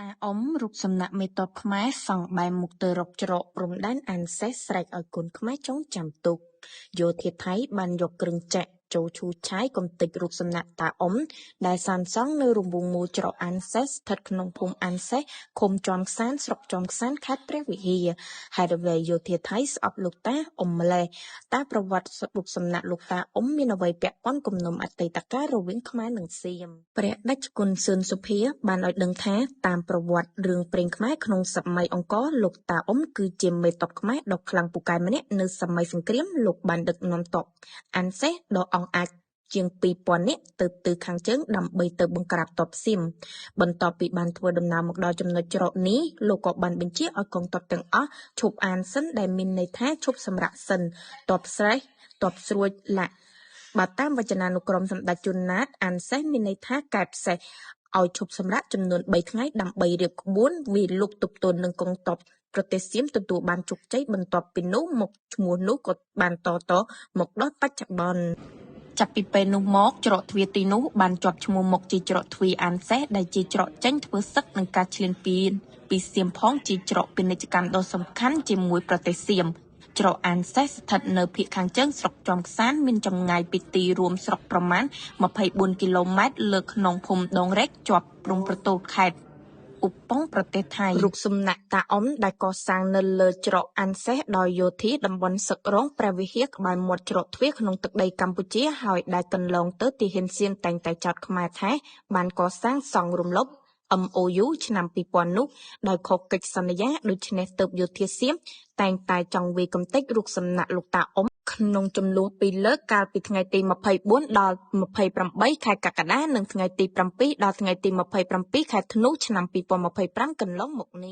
តាអ៊ំ រូបសំណាកមេទ័ពខ្មែរសង់បែរមុខទៅរកច្រកព្រំដែនអានសេះស្រែកឲ្យកូនខ្មែរចងចាំទុក យោធាថៃបានយកគ្រឿងចក្រចូលឈូសឆាយកម្ទេចរូបសំណាកតាអ៊ំដែលសាងសង់នៅរង្វង់មូលច្រកអានសេះស្ថិតក្នុងភូមិអានសេះឃុំជាំក្សាន្តស្រុកជាំក្សាន្តខេត្តព្រះវិហារហេតុអ្វីយោធាថៃស្អប់លោកតាអ៊ំម្ល៉េះតើប្រវត្តិរូបសំណាកលោកតាអ៊ំមានអ្វីពាក់ព័ន្ធគំនុំអតីតកាលរវាងខ្មែរនិងសៀមព្រះតេជគុណសឿនសុភាបានឲ្យដឹងថាតាមប្រវត្តិរឿងព្រេងខ្មែរក្នុងសម័យអង្គរលោកតាអ៊ំគឺជាមេទ័ពខ្មែរដ៏ខ្លាំងពូកែម្នាក់នៅសម័យសង្គ្រាមលោកបានដឹកនាំទ័ពអានសេះដ៏អង់អាចជាង 2,000 នាក់ទៅទិសខាងជើងដើម្បីទៅបង្ក្រាបទ័ពសៀមបន្ទាប់ពីបានធ្វើដំណើរមកដល់ចំណុចច្រកនេះលោកក៏បានបញ្ជាឲ្យកងទ័ពទាំងអស់ឈប់អានសិនដែលមានន័យថាឈប់សម្រាកសិនទ័ពស្រេះទ័ពស្រួចលាក់បើតាមវចនានុក្រមសម្ដេចជួនណាតអានសេះមានន័យថាកែបសេះឲ្យឈប់សម្រាកចំនួន3ថ្ងៃដើម្បីរៀបក្បួនវាយលុកទប់ទល់នឹងកងទ័ពប្រទេសសៀមទទួលបានជោគជ័យបន្ទាប់ពីនោះមកឈ្មោះនោះក៏បានតៗមកដល់បច្ចុប្បន្នចាប់ពីពេលនោះមកច្រកទ្វារទីនោះបានជាប់ឈ្មោះមកជាច្រកទ្វារអានសេះដែលជាច្រកចេញធ្វើសឹកនឹងការឈ្លានពានពីសៀមផងជាច្រកពាណិជ្ជកម្មដ៏សំខាន់ជាមួយប្រទេសសៀមច្រកអានសេះស្ថិតនៅភាគខាងជើងស្រុកជាំក្សាន្តមានចម្ងាយពីទីរួមស្រុកប្រមាណ24គីឡូម៉ែត្រលើក្នុងភូមិដងរែកជាប់ព្រំប្រទល់ខេត្តឧបងប្រទេសថៃរូបសំណាកតាអ៊ំដែលកសាងនៅលើច្រកអានសេះដោយយោធាតំបន់សឹករងព្រះវិហារក្បែរមាត់ច្រកទ្វារក្នុងទឹកដីកម្ពុជាហើយដែលកន្លងទៅទាហានសៀមតែងតែចោទខ្មែរថាបានកសាងសង់រំលោភ MOU ឆ្នាំ2000នោះដោយខុសកិច្ចសន្យាដូច្នេះទើបយោធាសៀមតែងតែចង់វាយកម្ទេចរូបសំណាកលោកតាអ៊ំក្នុងចំនួនពីរលើកកាលពីថ្ងៃទី24ដល់28ខែកក្កដានិងថ្ងៃទី7ដល់ថ្ងៃទី27ខែធ្នូឆ្នាំ2025កន្លងមកនេះ។